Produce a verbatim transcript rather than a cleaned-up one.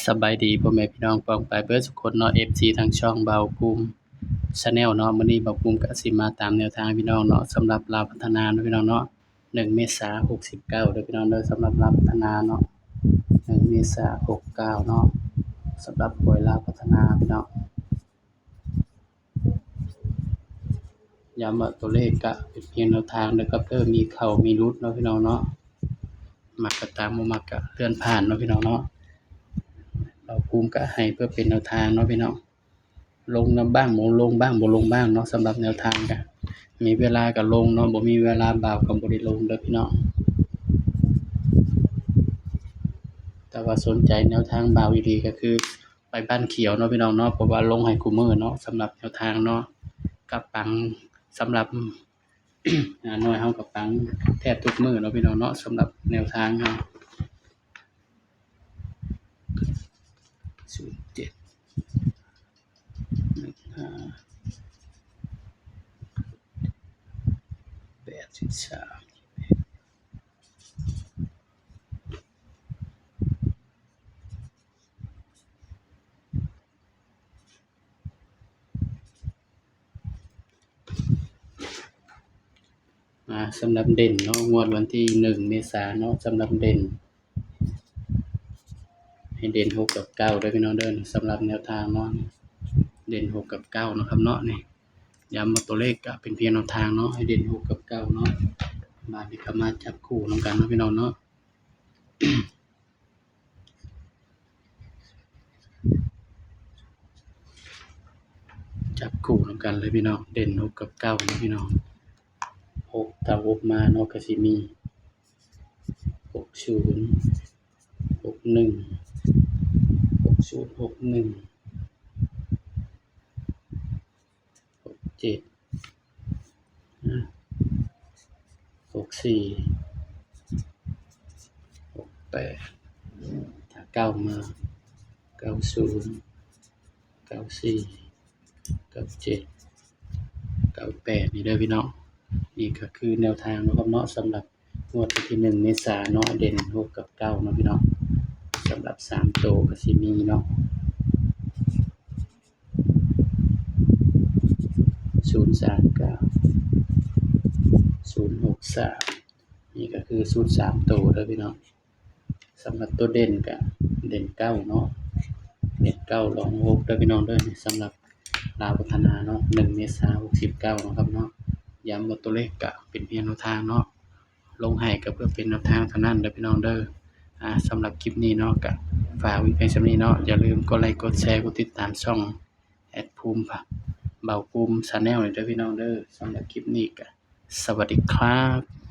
สบายดีพ่อแม่พี่น้องป้องปายเบิดสุคนเนาะ เอฟซี ทางช่องบ่าวภูมิ Channel เนาะ มื้อนี้บ่าวภูมิก็สิมาตามแนวทางพี่น้องเนาะ สำหรับลาวพัฒนาเนาะพี่น้องเนาะ หนึ่ง เมษา หกสิบเก้า เด้อพี่น้องเด้อ สำหรับลาวพัฒนาเนาะ หนึ่ง เมษา หกเก้า เนาะ สำหรับหวยลาวพัฒนาพี่น้อง ย้ำว่าตัวเลขก็เป็นเพียงแนวทางนะครับเด้อ มีเข้ามีหลุดเนาะพี่น้องเนาะ มักก็ตาม บ่มักก็เลื่อนผ่านเนาะพี่น้องเนาะ บ่าวภูมิก็ให้เพื่อเป็นแนวทางเนาะพี่น้อง ลงนำบ้าง บ่ลงบ้าง บ่ลงบ้างเนาะ สำหรับแนวทางก็ มีเวลาก็ลงเนาะ บ่มีเวลาบ่าวก็บ่ได้ลงเด้อพี่น้อง แต่ว่าสนใจแนวทางบ่าวอีหลีก็คือ ไปบ้านเขียวเนาะพี่น้องเนาะ เพราะว่าลงให้คู่มื้อเนาะ สำหรับแนวทางเนาะ ก็ปัง สำหรับ อาน้อยเฮาก็ปังแทบทุกมื้อเนาะพี่น้องเนาะ สำหรับแนวทางเฮา ศูนย์เจ็ด หนึ่งห้า แปดสิบสาม อ่า สำหรับเด่นเนาะ งวดวันที่หนึ่ง เมษาเนาะ สำหรับเด่น ให้เด่นหกกับเก้าเด้อพี่น้องเด้อ สำหรับแนวทางเนาะ เด่นหกกับเก้าเนาะครับเนาะ นี่ ย้ำว่าตัวเลขก็เป็นเพียงแนวทางเนาะ ให้เด่นหกกับเก้าเนาะ บาดนี้ก็มาจับคู่นำกันเนาะพี่น้องเนาะ จับคู่นำกันเลยพี่น้อง เด่นหกกับเก้านะพี่น้อง หก ถ้าหกมาเนาะ ก็สิมี หกศูนย์ หกหนึ่ง หกศูนย์ หกหนึ่ง หกเจ็ด นะ หกสี่ หกแปด ถ้าเก้ามา เก้าศูนย์ เก้าสี่ เก้าเจ็ด เก้าแปด นี่เด้อพี่น้อง นี่ก็คือแนวทางเนาะครับเนาะ สำหรับงวดวันที่หนึ่ง เมษาเนาะ เด่นหกกับเก้าเนาะพี่น้อง สำหรับสามตัวก็สิมีเนาะ ศูนย์สามเก้า ศูนย์หกสาม นี่ก็คือชุดสามตัวเด้อพี่น้อง สำหรับตัวเด่นก็เด่นเก้าเนาะ เด่นเก้ารองหกเด้อพี่น้องเด้อ สำหรับลาวพัฒนาเนาะ หนึ่ง เมษา หกสิบเก้าเนาะครับเนาะ ย้ำว่าตัวเลขก็เป็นเพียงแนวทางเนาะ ลงให้ก็เพื่อเป็นแนวทางเท่านั้นเด้อพี่น้องเด้อ อ่า สำหรับคลิปนี้เนาะ ก็ฝากไว้เพียงส่ำนี้เนาะ อย่าลืมกดไลค์ กดแชร์ กดติดตามช่องแอดภูมิ บ่าวภูมิ Channel เด้อพี่น้องเด้อ สำหรับคลิปนี้ก็สวัสดีครับ